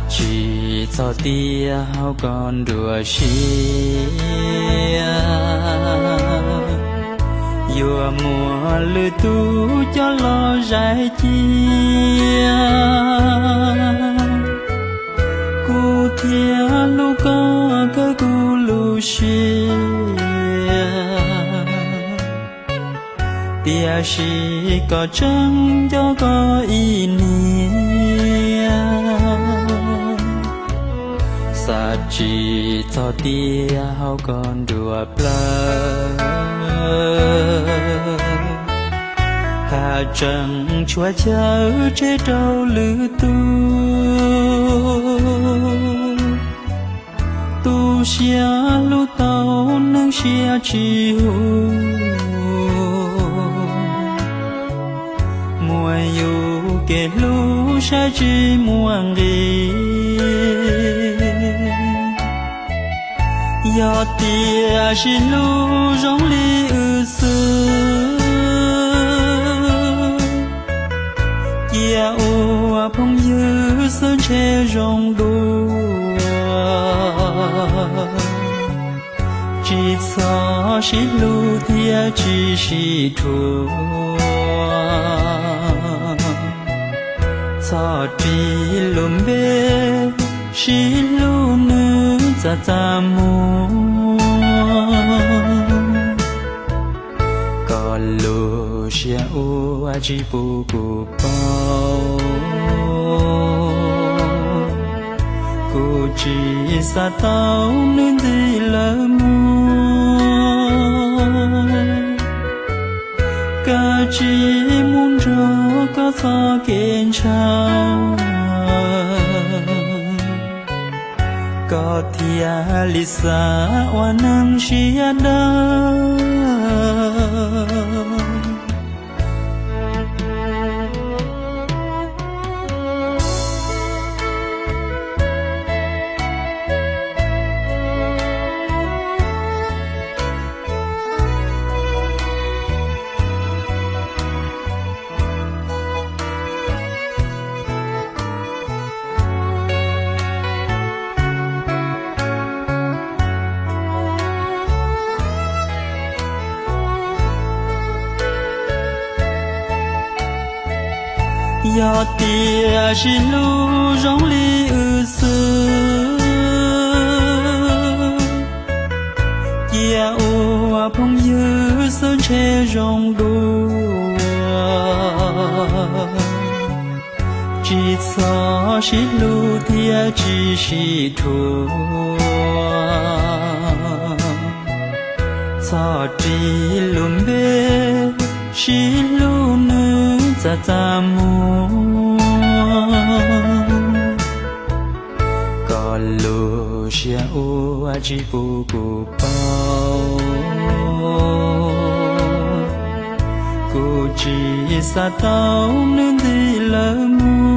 Tsis txog tias hauv koj nruab siab yuav muaj lwm tus coj los zais cia. Kuv thiaj hlub koj kawg kuv lub siab, tiam sis koj tseem nco koj ib niam. Xav tsis txog tias hauv koj nruab plawv haj tseem tshuav chaw tseg rau lwm tus. Tu siab hlub tau neeg siab tsis huv, muaj yus kev hlub saib tsis muaj nqis. Yog tias sib hlub zoo li wb xwb, cia ua phooj ywg xwb ntshe zoo dua. Tsis txhob sib hlub thiab tsis sib dhuav, txhob ris lub npe sib hlub nws txaj txaj muag. Koj lub siab ua tsis pub kuv paub, kuv tsis xav tau nws ntxiv lawv muag. Kav tsij mus nrog koj txoj kev ntshaw, koj thiaj li xav ua neeg siab dawb. Yog tias sib hlub zoo li wb xwb, cia ua phooj ywg xwb ntshe zoo dua. Tsis txhob sib hlub thiab tsis sib dhuav, txhob ris lub npe sib hlub nws txaj txaj muag. Koj lub siab ua tsis pub kuv paub, kuv tsis xav tau nws ntxiv lawv muag.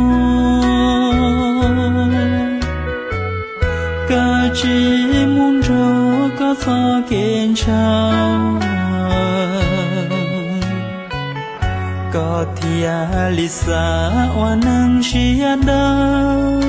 Kav tsij mus nrog koj txoj kev ntshaw, koj thiaj li xav ua neeg siab dawb.